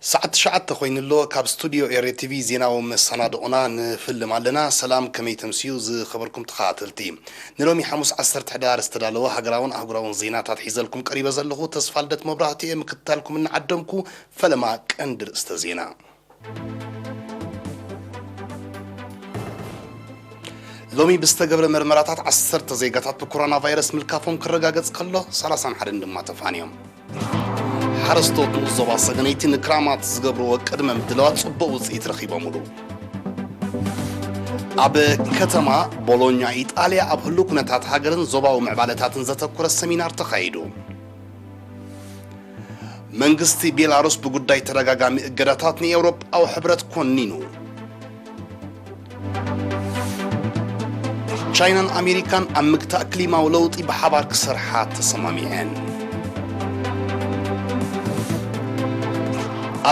ሰዓት ትሽዓተ ኮይኑ ኣሎ። ካብ ስቱድዮ ኤሪ ቲቪ ዜናዊ መሰናድኦና ንፍልም ኣለና። ሰላም፣ ከመይ ተምስዩ ዝኸበርኩም ተኸታተልቲ? ንሎሚ ሓሙስ ዓሰርተ ሕዳር ዝተዳለወ ሃገራውን ኣህጉራውን ዜናታት ሒዘልኩም ቀሪበ ዘለኹ ተስፋ ልደት መብራህቲ እየ። ምክትታልኩም እናዓደምኩ፣ ፈለማ ቀንዲ ርእስተ ዜና። ሎሚ ብዝተገብረ መርመራታት ዓሰርተ ዜጋታት ብኮሮና ቫይረስ ምልካፎም ክረጋገጽ ከሎ፣ ሰላሳን ሓደን ድማ ተፋንዮም። ሓረስቶት ንኡስ ዞባ ሰገነይቲ ንክራማት ዝገብርዎ ቅድመ ምድላዋት ጽቡቕ ውጽኢት ረኺቦምሉ። ኣብ ከተማ ቦሎኛ ኢጣልያ ኣብ ህሉው ኩነታት ሃገርን ዞባዊ ምዕባለታትን ዘተኮረ ሰሚናር ተኻይዱ። መንግስቲ ቤላሩስ ብጉዳይ ተደጋጋሚ እገዳታት ንኤውሮጳዊ ሕብረት ኮኒኑ። ቻይናን ኣሜሪካን ኣብ ምግታእ ክሊማዊ ለውጢ ብሓባር ክሰርሓ ተሰማሚዐን።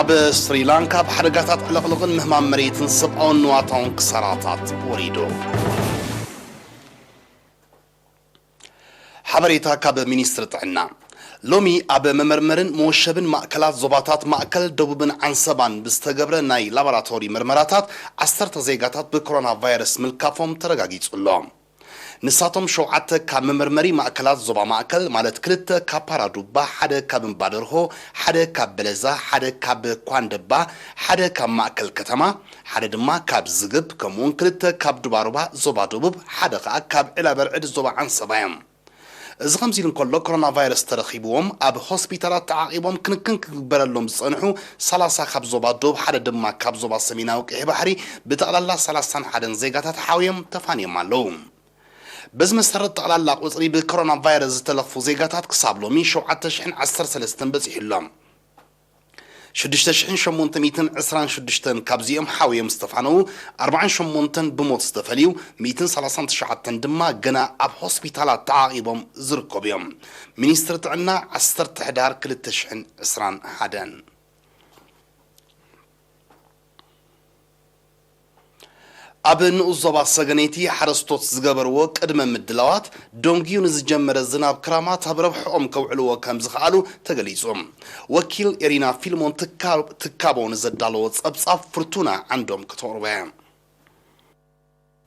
ኣብ ስሪላንካ ብሓደጋታት ዕለቕልቕን ምህማም መሬትን ሰብኣውን ንዋታውን ክሳራታት ወሪዱ። ሓበሬታ ካብ ሚኒስትሪ ጥዕና። ሎሚ ኣብ መመርመርን መወሸብን ማእከላት ዞባታት ማእከል፣ ደቡብን ዓንሰባን ብዝተገብረ ናይ ላቦራቶሪ መርመራታት ዓሰርተ ዜጋታት ብኮሮና ቫይረስ ምልካፎም ተረጋጊጹ ኣሎ። ንሳቶም ሸውዓተ ካብ መመርመሪ ማእከላት ዞባ ማእከል፣ ማለት ክልተ ካብ ፓራዱባ፣ ሓደ ካብ እምባደርሆ፣ ሓደ ካብ በለዛ፣ ሓደ ካብ ኳንደባ፣ ሓደ ካብ ማእከል ከተማ፣ ሓደ ድማ ካብ ዝግብ፣ ከምኡውን ክልተ ካብ ዱባሩባ ዞባ ደቡብ፣ ሓደ ኸኣ ካብ ዕላበርዕድ ዞባ ዓንሰባ እዮም። እዚ ከምዚ ኢሉ እንከሎ፣ ኮሮና ቫይረስ ተረኺብዎም ኣብ ሆስፒታላት ተዓቒቦም ክንክን ክግበረሎም ዝጸንሑ ሰላሳ ካብ ዞባ ደቡብ፣ ሓደ ድማ ካብ ዞባ ሰሜናዊ ቀይሕ ባሕሪ፣ ብጠቕላላ ሰላሳን ሓደን ዜጋታት ሓውዮም ተፋንዮም ኣለዉ። በዚ መሰረት፣ ጠቕላላ ቁጽሪ ብኮሮና ቫይረስ ዝተለኽፉ ዜጋታት ክሳብ ሎሚ ሸውዓተ ሽሕን ዓሰርተ ሰለስተን በጺሑ ኣሎ። ሽዱሽተ ሽሕን ሸሞንተ ሚእትን ዕስራን ሽዱሽተን ካብዚኦም ሓውዮም ዝተፋነዉ፣ ኣርባዓን ሸሞንተን ብሞት ዝተፈልዩ፣ ሚእትን ሰላሳን ትሽዓተን ድማ ገና ኣብ ሆስፒታላት ተዓቒቦም ዝርከቡ እዮም። ሚኒስትሪ ጥዕና፣ ዓሰርተ ሕዳር ክልተ ሽሕን ዕስራን ሓደን። ኣብ ንኡስ ዞባ ሰገነይቲ ሓረስቶት ዝገበርዎ ቅድመ ምድላዋት፣ ደንጉዩ ንዝጀመረ ዝናብ ክራማት ኣብ ረብሕኦም ከውዕልዎ ከም ዝኸኣሉ ተገሊጹ። ወኪል ኤሪና ፊልሞን ትካ-፣ ትካቦ ንዘዳለዎ ጸብጻብ ፍርቱና ዓንዶም ከተቕርቦ እያ።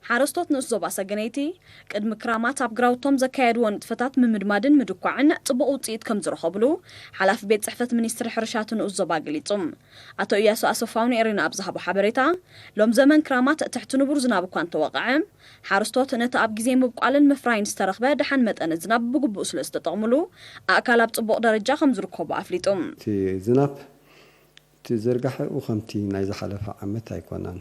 ሓረስቶት ንኡስ ዞባ ሰገነይቲ ቅድሚ ክራማት ኣብ ግራውቶም ዘካየድዎ ንጥፈታት ምምድማድን ምድኳዕን ጽቡቕ ውጽኢት ከም ዝረኸብሉ ሓላፊ ቤት ጽሕፈት ሚኒስትሪ ሕርሻ እቲ ንኡስ ዞባ ገሊጹ። ኣቶ እያሱ ኣሰፋው ንኤሪና ኣብ ዝሃቦ ሓበሬታ፣ ሎም ዘመን ክራማት ትሕቲ ንቡር ዝናብ እኳ እንተወቕዐ፣ ሓረስቶት ነቲ ኣብ ግዜ ምብቋልን ምፍራይን ዝተረኽበ ደሓን መጠነ ዝናብ ብግቡእ ስለ ዝተጠቕምሉ፣ ኣእካል ኣብ ጽቡቕ ደረጃ ከም ዝርከቡ ኣፍሊጡ። እቲ ዝናብ፣ እቲ ዝርጋሐኡ ከምቲ ናይ ዝሓለፈ ዓመት ኣይኮነን።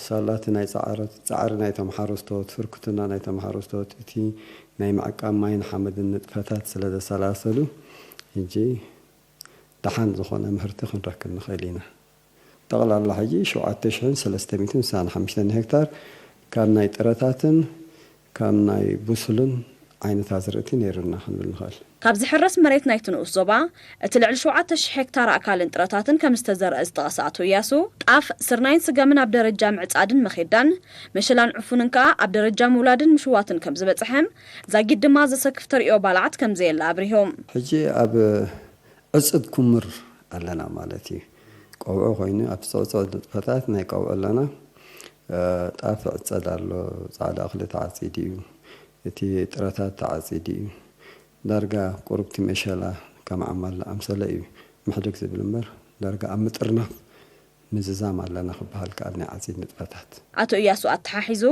ሳላ እቲ ናይ ጻዕረ-፣ ጻዕሪ ናይቶም ሓረስቶት፣ ህርኩትና ናይቶም ሓረስቶት፣ እቲ ናይ ምዕቃብ ማይን ሓመድን ንጥፈታት ስለ ዘሰላሰሉ፣ ሕጂ ደሓን ዝኾነ ምህርቲ ክንረክብ ንኽእል ኢና። ጠቕላላ ሕጂ ሸውዓተ ሽሕን ሰለስተ ሚእትን ስሳን ሓሙሽተን ሄክታር ካብ ናይ ጥረታትን ካብ ናይ ብሱልን ዓይነት ኣዝርእቲ ነይሩና ክንብል ንኽእል። ካብ ዝሕረስ መሬት ናይቲ ንኡስ ዞባ፣ እቲ ልዕሊ ሸውዓተ ሽሕ ሄክታር ኣእካልን ጥረታትን ከም ዝተዘርአ ዝጠቐሰ ኣቶ እያሱ፣ ጣፍ፣ ስርናይን ስገምን ኣብ ደረጃ ምዕጻድን መኼዳን፣ መሸላን ዕፉንን ከኣ ኣብ ደረጃ ምውላድን ምሽዋትን ከም ዝበጽሐ፣ ዛጊድ ድማ ዘሰክፍ ተርእዮ ባልዓት ከም ዘየለ ኣብሪሁ። ሕጂ ኣብ ዕጽድ ኩምር ኣለና ማለት እዩ። ቀውዒ ኮይኑ ኣብቲ ጽዕጽዕ ንጥፈታት ናይ ቀውዒ ኣለና። እ፣ ጣፍ ዕጸድ ኣሎ፣ ጻዕዳ እኽሊ ተዓጺዱ እዩ። እቲ ጥረታት ተዓጺዱ እዩ። ዳርጋ ቁሩብቲ መሸላ ከም ዓማል ዝኣምሰለ እዩ ምሕድግ ዝብል እምበር፣ ዳርጋ ኣብ ምጥርናፍ ምዝዛም ኣለና ክበሃል ከኣል ናይ ዓጺድ ንጥፈታት። ኣቶ እያሱ ኣተሓሒዙ፣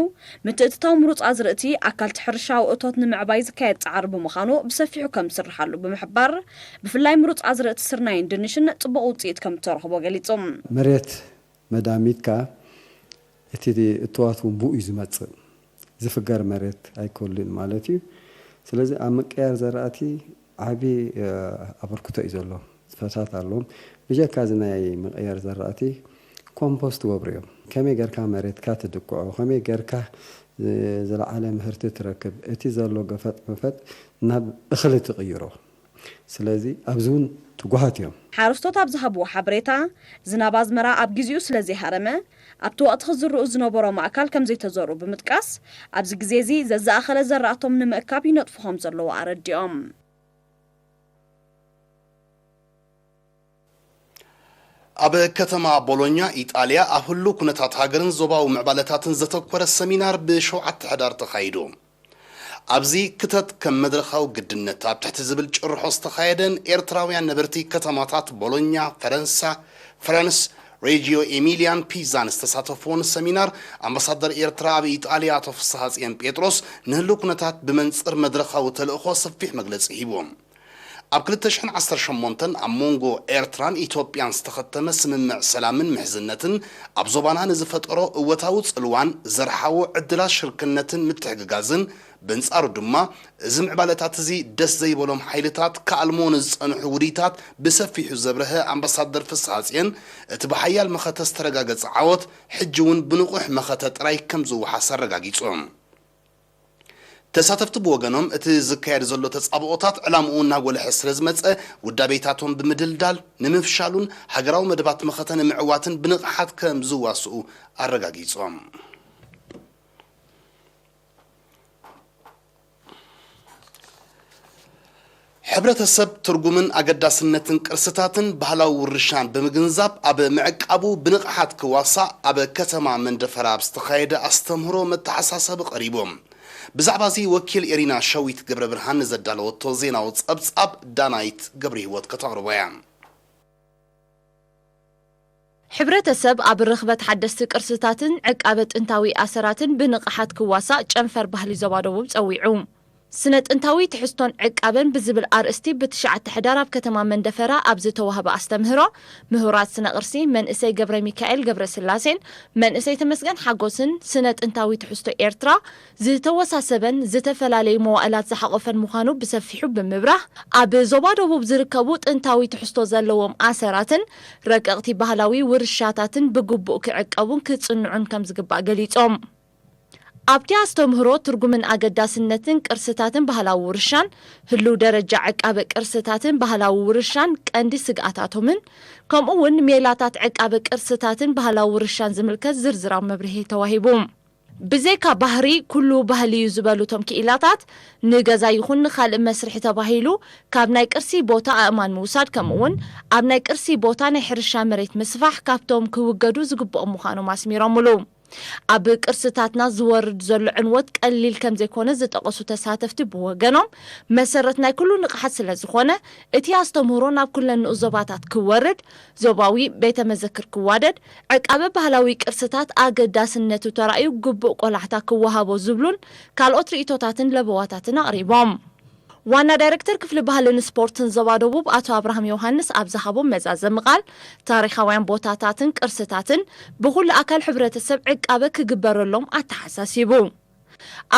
ምትእትታው ምሩጽ ኣዝርእቲ ኣካልቲ ሕርሻዊ እቶት ንምዕባይ ዝካየድ ጻዕሪ ብምዃኑ ብሰፊሑ ከም ዝስርሓሉ ብምሕባር፣ ብፍላይ ምሩጽ ኣዝርእቲ ስርናይን ድንሽን ጽቡቕ ውጽኢት ከም እተረኽቦ ገሊጹ። መሬት መዳሚትካ እቲ እትዋት እውን ብኡ እዩ ዝመጽእ። ዝፍገር መሬት ኣይኮልን ማለት እዩ። ስለዚ ኣብ ምቅያር ዘራእቲ ዓቢ፣ እ፣ ኣበርክቶ እዩ ዘሎ። ጽፈታት ኣለዎም። ብጀካ እዚ ናይ ምቅያር ዘራእቲ ኮምፖስት ወብርዮም። ከመይ ጌርካ መሬትካ ትድቅዖ፣ ከመይ ጌርካ ዝ-፣ ዝለዓለ ምህርቲ ትረክብ፣ እቲ ዘሎ ገፈጥ መፈጥ ናብ እኽሊ ትቕይሮ። ስለዚ ኣብዚ እውን ትጉሃት እዮም። ሓረስቶት ኣብ ዝሃብዎ ሓበሬታ፣ ዝናብ ኣዝመራ ኣብ ግዜኡ ስለ ዘይሃረመ፣ ኣብቲ ወቕቲ ክዝርኡ ዝነበሮም ኣእካል ከም ዘይተዘርኡ ብምጥቃስ፣ ኣብዚ ግዜ እዚ ዘዝኣኸለ ዘራእቶም ንምእካብ ይነጥፉ ከም ዘለዉ ኣረዲኦም። ኣብ ከተማ ቦሎኛ ኢጣልያ ኣብ ህሉው ኩነታት ሃገርን ዞባዊ ምዕባለታትን ዘተኮረ ሰሚናር ብሸውዓተ ሕዳር ተኻይዱ። ኣብዚ ክተት ከም መድረኻዊ ግድነት ኣብ ትሕቲ ዝብል ጭርሖ ዝተኻየደን ኤርትራውያን ነበርቲ ከተማታት ቦሎኛ፣ ፈረንሳ፣ ፍራንስ፣ ሬጂዮ ኤሚልያን ፒዛን ዝተሳተፍዎን ሰሚናር፣ ኣምባሳደር ኤርትራ ኣብ ኢጣልያ ኣቶ ፍስሃጽዮን ጴጥሮስ ንህሉው ኩነታት ብመንጽር መድረኻዊ ተልእኾ ሰፊሕ መግለጺ ሂቡ። ኣብ ክልተ ሽሕን ዓሰርተ ሸሞንተን ኣብ መንጎ ኤርትራን ኢትዮጵያን ዝተኸተመ ስምምዕ ሰላምን ምሕዝነትን ኣብ ዞባና ንዝፈጠሮ እወታዊ ጽልዋን ዘርሓዎ ዕድላት ሽርክነትን ምትሕግጋዝን፣ በንጻሩ ድማ እዚ ምዕባለታት እዚ ደስ ዘይበሎም ሓይልታት ክኣልሞ ንዝጸንሑ ውዲታት ብሰፊሑ ዘብረሀ ኣምባሳደር ፍስሃጽዮን፣ እቲ ብሓያል መኸተ ዝተረጋገጸ ዓወት ሕጂ እውን ብንቑሕ መኸተ ጥራይ ከም ዝወሓስ ኣረጋጊጹ። ተሳተፍቲ ብወገኖም፣ እቲ ዝካየድ ዘሎ ተጻብኦታት ዕላምኡ እናጎልሐ ስለ ዝመጸ፣ ውዳቤታቶም ብምድልዳል ንምፍሻሉን ሃገራዊ መደባት መኸተ ንምዕዋትን ብንቕሓት ከም ዝዋስኡ ኣረጋጊጾም። ሕብረተሰብ ትርጉምን ኣገዳስነትን ቅርስታትን ባህላዊ ውርሻን ብምግንዛብ ኣብ ምዕቃቡ ብንቕሓት ክዋሳእ ኣብ ከተማ መንደፈራ ኣብ ዝተኻየደ ኣስተምህሮ መተሓሳሰቢ ቀሪቡ። ብዛዕባ እዚ ወኪል ኤሪና ሸዊት ገብረ ብርሃን ንዘዳለወቶ ዜናዊ ጸብጻብ ዳናይት ገብረ ህይወት ከተቕርቦ እያ። ሕብረተሰብ ኣብ ርኽበት ሓደስቲ ቅርስታትን ዕቃበ ጥንታዊ ኣሰራትን ብንቕሓት ክዋሳእ ጨንፈር ባህሊ ዞባ ደቡብ ጸዊዑ። ስነ ጥንታዊ ትሕዝቶን ዕቃበን ብዝብል ኣርእስቲ ብትሽዓተ ሕዳር ኣብ ከተማ መንደፈራ ኣብ ዝተዋህበ ኣስተምህሮ፣ ምሁራት ስነ ቅርሲ መንእሰይ ገብረ ሚካኤል ገብረ ስላሴን መንእሰይ ተመስገን ሓጎስን ስነ ጥንታዊ ትሕዝቶ ኤርትራ ዝተወሳሰበን ዝተፈላለዩ መዋእላት ዝሓቖፈን ምዃኑ ብሰፊሑ ብምብራህ፣ ኣብ ዞባ ደቡብ ዝርከቡ ጥንታዊ ትሕዝቶ ዘለዎም ኣሰራትን ረቀቕቲ ባህላዊ ውርሻታትን ብግቡእ ክዕቀቡን ክጽንዑን ከም ዝግባእ ገሊጾም። ኣብቲ ኣስተምህሮ፣ ትርጉምን ኣገዳስነትን ቅርስታትን ባህላዊ ውርሻን፣ ህሉው ደረጃ ዕቃበ ቅርስታትን ባህላዊ ውርሻን ቀንዲ ስግኣታቶምን፣ ከምኡ እውን ሜላታት ዕቃበ ቅርስታትን ባህላዊ ውርሻን ዝምልከት ዝርዝራዊ መብርሂ ተዋሂቡ። ብዘይካ ባህሪ፣ ኩሉ ባህሊ እዩ ዝበሉ እቶም ክኢላታት፣ ንገዛ ይኹን ንኻልእ መስርሒ ተባሂሉ ካብ ናይ ቅርሲ ቦታ ኣእማን ምውሳድ፣ ከምኡ እውን ኣብ ናይ ቅርሲ ቦታ ናይ ሕርሻ መሬት ምስፋሕ ካብቶም ክውገዱ ዝግብኦም ምዃኖም ኣስሚሮምሉ። ኣብ ቅርስታትና ዝወርድ ዘሎ ዕንወት ቀሊል ከም ዘይኮነ ዝጠቐሱ ተሳተፍቲ ብወገኖም፣ መሰረት ናይ ኩሉ ንቕሓት ስለ ዝኾነ፣ እቲ ኣስተምህሮ ናብ ኩለን ንኡስ ዞባታት ክወርድ፣ ዞባዊ ቤተ መዘክር ክዋደድ፣ ዕቃበ ባህላዊ ቅርስታት ኣገዳስነቱ ተራእዩ ግቡእ ቆላሕታ ክወሃቦ ዝብሉን ካልኦት ርእይቶታትን ለበዋታትን ኣቕሪቦም። ዋና ዳይሬክተር ክፍሊ ባህልን ስፖርትን ዞባ ደቡብ ኣቶ ኣብርሃም ዮሃንስ ኣብ ዝሃቦ መዛዘሚ ቃል፣ ታሪኻውያን ቦታታትን ቅርስታትን ብኹሉ ኣካል ሕብረተሰብ ዕቃበ ክግበረሎም ኣተሓሳሲቡ።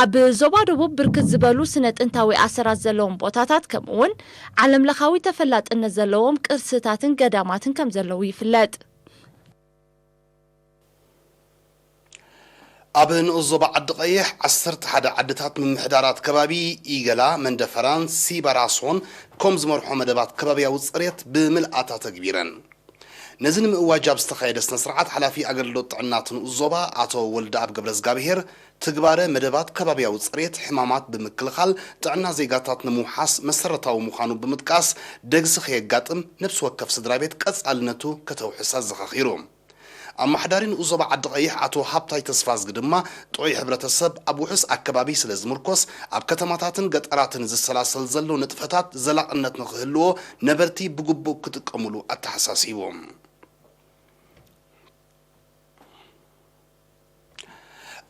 ኣብ ዞባ ደቡብ ብርክት ዝበሉ ስነ ጥንታዊ ኣሰራት ዘለዎም ቦታታት፣ ከምኡ እውን ዓለም ለኻዊ ተፈላጥነት ዘለዎም ቅርስታትን ገዳማትን ከም ዘለዉ ይፍለጥ። ኣብ ንኡስ ዞባ ዓዲ ቀይሕ፣ ዓሰርተ ሓደ ዓድታት ምምሕዳራት ከባቢ ኢገላ፣ መንደፈራን ሲባራሶን ኮም ዝመርሖ መደባት ከባብያዊ ጽሬት ብምልኣታ ተግቢረን። ነዚ ንምእዋጅ ኣብ ዝተኻየደ ስነ ስርዓት፣ ሓላፊ ኣገልግሎት ጥዕና እቲ ንኡስ ዞባ ኣቶ ወልደኣብ ገብረዝጋብሄር፣ ትግባረ መደባት ከባብያዊ ጽሬት፣ ሕማማት ብምክልኻል፣ ጥዕና ዜጋታት ንምውሓስ መሰረታዊ ምዃኑ ብምጥቃስ፣ ደግሲ ከየጋጥም ነፍሲ ወከፍ ስድራ ቤት ቀጻልነቱ ከተውሕስ ኣዘኻኺሩ። ኣመሓዳሪ ንኡስ ዞባ ዓዲ ቀይሕ ኣቶ ሃብታይ ተስፋዝጊ ድማ፣ ጥዑይ ሕብረተሰብ ኣብ ውሑስ ኣከባቢ ስለ ዝምርኮስ፣ ኣብ ከተማታትን ገጠራትን ዝሰላሰል ዘሎ ንጥፈታት ዘላቕነት ንኽህልዎ ነበርቲ ብግቡእ ክጥቀሙሉ ኣተሓሳሲቡ።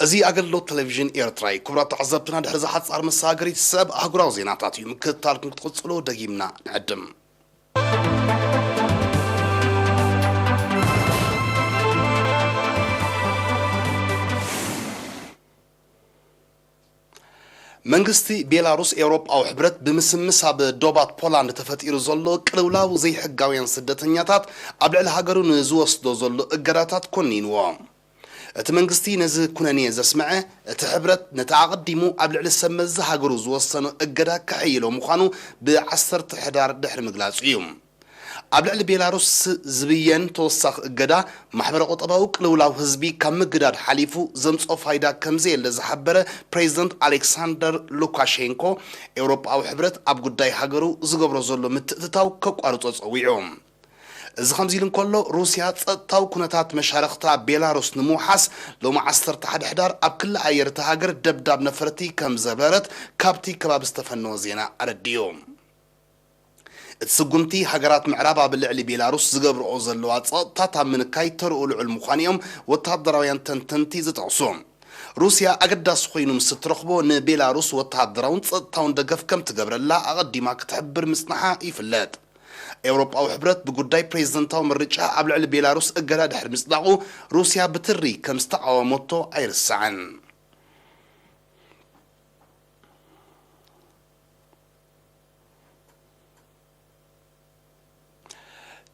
እዚ ኣገልግሎት ቴሌቪዥን ኤርትራ እዩ። ክቡራት ተዓዘብትና፣ ድሕሪ እዚ ሓጻር መሰጋገሪት ሰብ ኣህጉራዊ ዜናታት እዩ። ምክትታልኩም ክትቕጽሉ ደጊምና ንዕድም። መንግስቲ ቤላሩስ፣ ኤውሮጳዊ ሕብረት ብምስምስ ኣብ ዶባት ፖላንድ ተፈጢሩ ዘሎ ቅልውላው ዘይሕጋውያን ስደተኛታት ኣብ ልዕሊ ሃገሩ ንዝወስዶ ዘሎ እገዳታት ኮኒንዎ። እቲ መንግስቲ ነዚ ኩነኔ ዘስምዐ፣ እቲ ሕብረት ነቲ ኣቐዲሙ ኣብ ልዕሊ ሰብ መዚ ሃገሩ ዝወሰኖ እገዳ ከሐይሎ ምዃኑ ብ ዓሰርተ ሕዳር ድሕሪ ምግላጹ እዩ። ኣብ ልዕሊ ቤላሩስ ዝብየን ተወሳኺ እገዳ፣ ማሕበረ ቁጠባዊ ቅልውላው ህዝቢ ካብ ምግዳድ ሓሊፉ ዘምጽኦ ፋይዳ ከም ዘየለ ዝሓበረ ፕሬዚደንት ኣሌክሳንደር ሉካሼንኮ፣ ኤውሮጳዊ ሕብረት ኣብ ጉዳይ ሃገሩ ዝገብሮ ዘሎ ምትእትታው ከቋርጾ ጸዊዑ። እዚ ከምዚ ኢሉ እንከሎ፣ ሩስያ ጸጥታዊ ኩነታት መሻርኽታ ቤላሩስ ንምውሓስ ሎሚ ዓሰርተ ሓደ ሕዳር ኣብ ክሊ ኣየር እታ ሃገር ደብዳብ ነፈርቲ ከም ዘብረረት ካብቲ ከባቢ ዝተፈነወ ዜና ኣረዲኡ። እቲ ስጉምቲ ሃገራት ምዕራብ ኣብ ልዕሊ ቤላሩስ ዝገብርኦ ዘለዋ ጸቕጥታት ኣብ ምንካይ ተርኡ ልዑል ምዃኑ እዮም ወተሃደራውያን ተንተንቲ ዝጠቕሱ። ሩስያ ኣገዳሲ ኮይኑ ምስ እትረኽቦ ንቤላሩስ ወተሃደራውን ጸጥታውን ደገፍ ከም ትገብረላ ኣቐዲማ ክትሕብር ምጽንሓ ይፍለጥ። ኤውሮጳዊ ሕብረት ብጉዳይ ፕሬዝደንታዊ ምርጫ ኣብ ልዕሊ ቤላሩስ እገዳ ድሕሪ ምጽዳቑ፣ ሩስያ ብትሪ ከም ዝተቓወመቶ ኣይርሳዕን።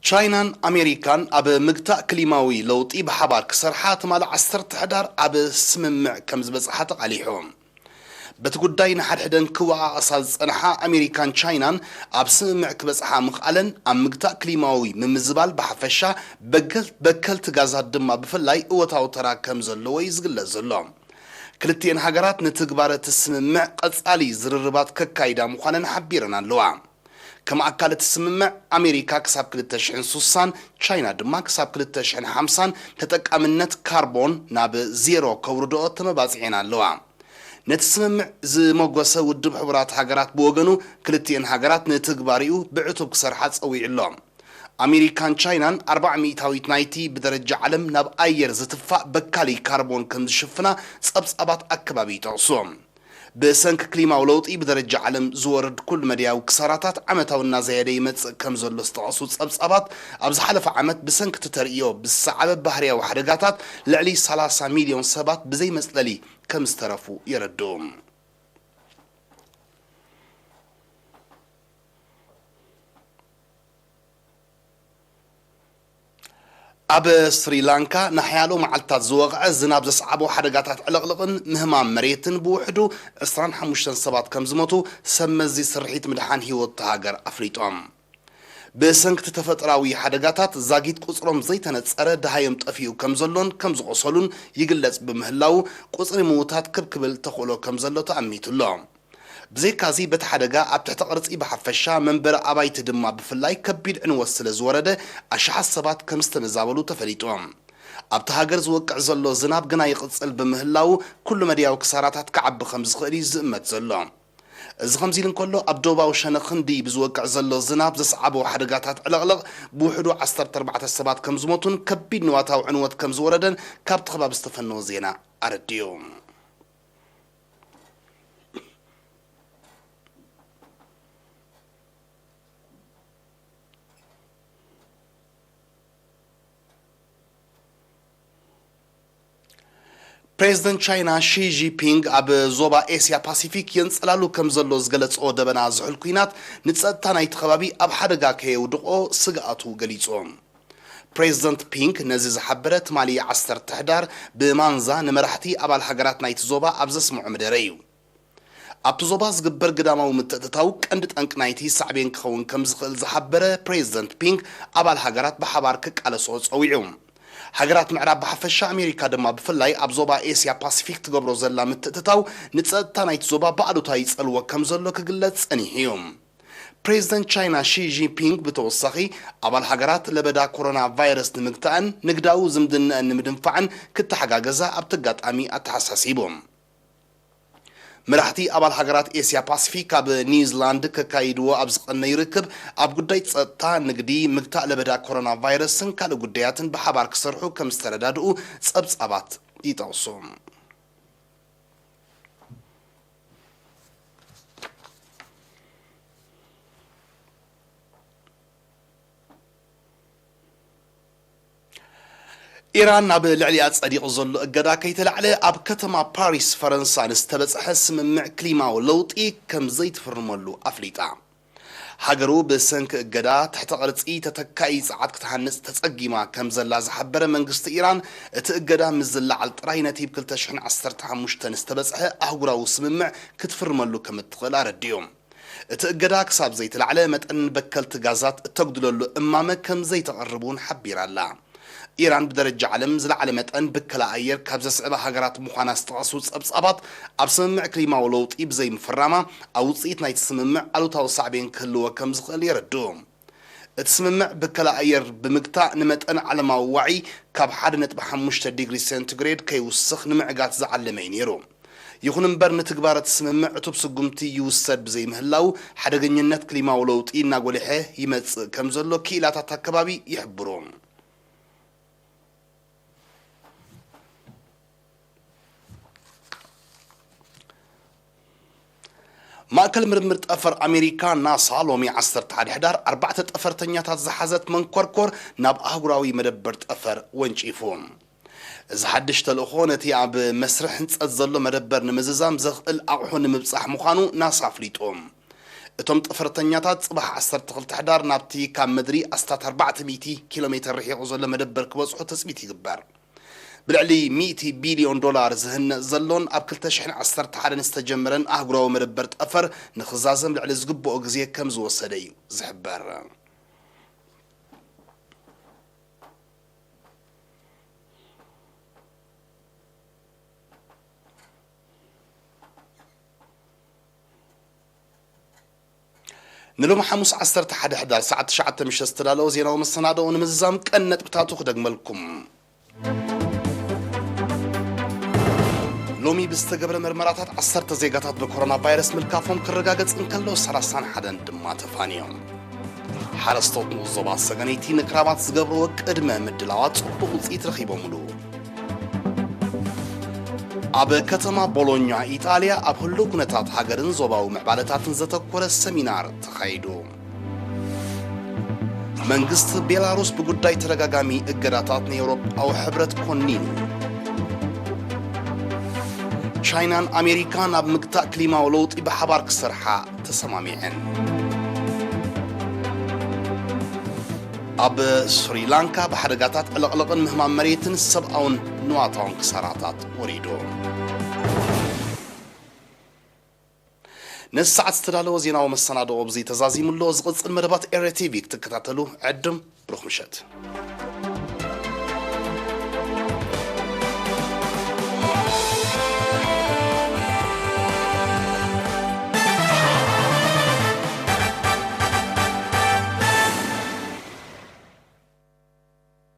ቻይናን ኣሜሪካን ኣብ ምግታእ ክሊማዊ ለውጢ ብሓባር ክሰርሓ ትማሊ ዓሰርተ ሕዳር ኣብ ስምምዕ ከም ዝበጽሓ ተቓሊሑ። በቲ ጉዳይ ንሓድሕደን ክወቓቐሳ ዝጸንሓ ኣሜሪካን ቻይናን ኣብ ስምምዕ ክበጽሓ ምኽኣለን ኣብ ምግታእ ክሊማዊ ምምዝባል ብሓፈሻ በገል-፣ በከልቲ ጋዛት ድማ ብፍላይ እወታዊ ተራ ከም ዘለዎ እዩ ዝግለጽ ዘሎ። ክልቲኤን ሃገራት ንትግባረ እቲ ስምምዕ ቀጻሊ ዝርርባት ከካይዳ ምዃነን ሓቢረን ኣለዋ። ከም ኣካል እቲ ስምምዕ፣ ኣሜሪካ ክሳብ ክልተ ሽሕን ስሳን፣ ቻይና ድማ ክሳብ ክልተ ሽሕን ሓምሳን ተጠቃምነት ካርቦን ናብ ዜሮ ከውርድኦ ተመባጺዐን ኣለዋ። ነቲ ስምምዕ ዝመጎሰ ውድብ ሕቡራት ሃገራት ብወገኑ፣ ክልቲኤን ሃገራት ንትግባሪኡ ብዕቱብ ክሰርሓ ጸዊዑ ኣሎ። ኣሜሪካን ቻይናን ኣርባዓ ሚእታዊት ናይቲ ብደረጃ ዓለም ናብ ኣየር ዝትፋእ በካሊ ካርቦን ከም ዝሽፍና ጸብጻባት ኣከባቢ ይጠቕሱ። ብሰንኪ ክሊማዊ ለውጢ ብደረጃ ዓለም ዝወርድ ኩሉ መድያዊ ክሳራታት ዓመታዊ እናዘየደ ይመጽእ ከም ዘሎ ዝጠቐሱ ጸብጻባት፣ ኣብ ዝሓለፈ ዓመት ብሰንኪ እቲ ተርእዮ ብዝሰዓበ ባህርያዊ ሓደጋታት ልዕሊ ሰላሳ ሚልዮን ሰባት ብዘይ መጽለሊ ከም ዝተረፉ የረድኡ። ኣብ ስሪላንካ ንሓያሎ መዓልታት ዝወቕዐ ዝናብ ዘስዓቦ ሓደጋታት ዕልቕልቕን ምህማም መሬትን ብውሕዱ ዕስራን ሓሙሽተን ሰባት ከም ዝሞቱ ሰብ መዚ ስርሒት ምድሓን ህይወት እታ ሃገር ኣፍሊጦም። ብሰንኪ እቲ ተፈጥራዊ ሓደጋታት ዛጊት ቁጽሮም ዘይተነጸረ ደሃዮም ጠፊኡ ከም ዘሎን ከም ዝቖሰሉን ይግለጽ ብምህላዉ፣ ቁጽሪ ምዉታት ክብ ክብል ተኽእሎ ከም ዘሎ ተኣሚቱ ኣሎ። ብዘይካዚ፣ በቲ ሓደጋ ኣብ ትሕቲ ቅርጺ ብሓፈሻ፣ መንበሪ ኣባይቲ ድማ ብፍላይ ከቢድ ዕንወት ስለ ዝወረደ፣ ኣሽሓት ሰባት ከም ዝተመዛበሉ ተፈሊጡ። ኣብታ ሃገር ዝወቅዕ ዘሎ ዝናብ ግና ይቕጽል ብምህላዉ፣ ኩሉ መድያዊ ክሳራታት ክዓቢ ከም ዝኽእል እዩ ዝእመት ዘሎ። እዚ ከምዚ ኢሉ እንከሎ፣ ኣብ ደቡባዊ ሸነኽ ህንዲ ብዝወቅዕ ዘሎ ዝናብ ዘስዓቦ ሓደጋታት ዕልቕልቕ፣ ብውሕዱ ዓሰርተ ኣርባዕተ ሰባት ከም ዝሞቱን ከቢድ ንዋታዊ ዕንወት ከም ዝወረደን ካብቲ ከባቢ ዝተፈነወ ዜና ኣረዲኡ። ፕሬዝደንት ቻይና ሺ ጂንፒንግ ኣብ ዞባ ኤስያ ፓሲፊክ የንጸላሉ ከም ዘሎ ዝገለጸኦ ደበና ዝሑል ኲናት ንጸጥታ ናይቲ ከባቢ ኣብ ሓደጋ ከየውድቖ ስግኣቱ ገሊጹ። ፕሬዝደንት ፒንግ ነዚ ዝሓበረ ትማሊ ዓሰርተ ሕዳር ብማንዛ ንመራሕቲ ኣባል ሃገራት ናይቲ ዞባ ኣብ ዘስምዖ መደረ እዩ። ኣብቲ ዞባ ዝግበር ግዳማዊ ምትእትታው ቀንዲ ጠንቂ ናይቲ ሳዕቤን ክኸውን ከም ዝኽእል ዝሓበረ ፕሬዝደንት ፒንግ፣ ኣባል ሃገራት ብሓባር ክቃለስኦ ጸዊዑ። ሃገራት ምዕራብ ብሓፈሻ፣ ኣሜሪካ ድማ ብፍላይ ኣብ ዞባ ኤስያ ፓሲፊክ ትገብሮ ዘላ ምትእትታው ንጸጥታ ናይቲ ዞባ ብኣሉታ ይጸልዎ ከም ዘሎ ክግለጽ ጸኒሑ እዩ። ፕሬዝደንት ቻይና ሺ ጂንፒንግ ብተወሳኺ፣ ኣባል ሃገራት ለበዳ ኮሮና ቫይረስ ንምግታእን ንግዳዊ ዝምድናኣን ንምድንፋዕን ክተሓጋገዛ ኣብቲ ኣጋጣሚ ኣተሓሳሲቡ። መራሕቲ ኣባል ሃገራት ኤስያ ፓሲፊክ ኣብ ኒውዚላንድ ከካይድዎ ኣብ ዝቐነዩ ርክብ፣ ኣብ ጉዳይ ጸጥታ፣ ንግዲ፣ ምግታእ ለበዳ ኮሮና ቫይረስን ካልእ ጉዳያትን ብሓባር ክሰርሑ ከም ዝተረዳድኡ ጸብጻባት ይጠቕሱ። ኢራን ናብ ልዕሊኣ ጸዲቑ ዘሎ እገዳ ከይተላዕለ፣ ኣብ ከተማ ፓሪስ ፈረንሳ ንዝተበጽሐ ስምምዕ ክሊማዊ ለውጢ ከም ዘይትፍርመሉ ኣፍሊጣ። ሃገሩ ብሰንኪ እገዳ ትሕተ ቅርጺ ተተካኢ ጸዓት ክትሃንጽ ተጸጊማ ከም ዘላ ዝሓበረ መንግስቲ ኢራን፣ እቲ እገዳ ምስ ዝለዓል ጥራይ ነቲ ብ ክልተ ሽሕን ዓሰርተ ሓሙሽተን ዝተበጽሐ ኣህጉራዊ ስምምዕ ክትፍርመሉ ከም እትኽእል ኣረዲኡ። እቲ እገዳ ክሳብ ዘይተላዕለ መጠን በከልቲ ጋዛት እተጉድለሉ እማመ ከም ዘይተቕርብ እውን ሓቢራ ኣላ። ኢራን ብደረጃ ዓለም ዝለዓለ መጠን ብከላ ኣየር ካብ ዘስዕባ ሃገራት ምዃና ዝጠቐሱ ጸብጻባት፣ ኣብ ስምምዕ ክሊማዊ ለውጢ ብዘይምፍራማ፣ ኣብ ውጽኢት ናይቲ ስምምዕ ኣሉታዊ ሳዕቤን ክህልዎ ከም ዝኽእል የረድኡ። እቲ ስምምዕ ብከላ ኣየር ብምግታእ ንመጠን ዓለማዊ ዋዒ ካብ ሓደ ነጥቢ ሓሙሽተ ዲግሪ ሴንቲግሬድ ከይውስኽ ንምዕጋት ዝዓለመ እዩ ነይሩ። ይኹን እምበር፣ ንትግባረ እቲ ስምምዕ ዕቱብ ስጉምቲ ይውሰድ ብዘይምህላው፣ ሓደገኝነት ክሊማዊ ለውጢ እናጎልሐ ይመጽእ ከም ዘሎ ክኢላታት ኣከባቢ ይሕብሩ። ማእከል ምርምር ጠፈር ኣሜሪካ ናሳ ሎሚ ዓሰርተ ሓደ ሕዳር ኣርባዕተ ጠፈርተኛታት ዝሓዘት መንኮርኮር ናብ ኣህጉራዊ መደበር ጠፈር ወንጪፉ። እዚ ሓድሽ ተልእኾ ነቲ ኣብ መስርሕ ህንጸት ዘሎ መደበር ንምዝዛም ዘኽእል ኣቑሑ ንምብጻሕ ምዃኑ ናሳ ኣፍሊጡ። እቶም ጠፈርተኛታት ጽባሕ ዓሰርተ ክልተ ሕዳር ናብቲ ካብ ምድሪ ኣስታት ኣርባዕተ ሚእቲ ኪሎ ሜትር ርሒቑ ዘሎ መደበር ክበጽሑ ትጽቢት ይግበር። ብልዕሊ ሚእቲ ቢልዮን ዶላር ዝህነጽ ዘሎን ኣብ ክልተ ሽሕን ዓሰርተ ሓደን ዝተጀመረን ኣህጉራዊ መደበር ጠፈር ንኽዛዘም ልዕሊ ዝግብኦ ግዜ ከም ዝወሰደ እዩ ዝሕበር። ንሎሚ ሓሙስ ዓሰርተ ሓደ ሕዳር ሰዓት ትሽዓተ ምሸት ዝተዳለወ ዜናዊ መሰናድኦ ንምዝዛም ቀን ነጥብታቱ ክደግመልኩም። ሎሚ ብዝተገብረ መርመራታት ዓሰርተ ዜጋታት ብኮሮና ቫይረስ ምልካፎም ክረጋገጽ እንከሎ፣ ሰላሳን ሓደን ድማ ተፋንዮም። ሓረስቶት ንኡስ ዞባ ሰገነይቲ ንክራማት ዝገብርዎ ቅድመ ምድላዋት ጽቡቕ ውጽኢት ረኺቦምሉ። ኣብ ከተማ ቦሎኛ ኢጣልያ ኣብ ህሉው ኩነታት ሃገርን ዞባዊ ምዕባለታትን ዘተኮረ ሰሚናር ተኻይዱ። መንግስቲ ቤላሩስ ብጉዳይ ተደጋጋሚ እገዳታት ናይ ኤውሮጳዊ ሕብረት ኮኒኑ። ቻይናን ኣሜሪካን ኣብ ምግታእ ክሊማዊ ለውጢ ብሓባር ክሰርሓ ተሰማሚዐን። ኣብ ስሪላንካ ብሓደጋታት ዕልቕልቕን ምህማም መሬትን ሰብኣውን ንዋታውን ክሳራታት ወሪዱ። ነዚ ሰዓት ዝተዳለወ ዜናዊ መሰናድኦ ኣብዚ ተዛዚሙ ኣሎ። ዝቕጽል መደባት ኤረ ቲቪ ክትከታተሉ ዕድም። ብሩኽ ምሸት።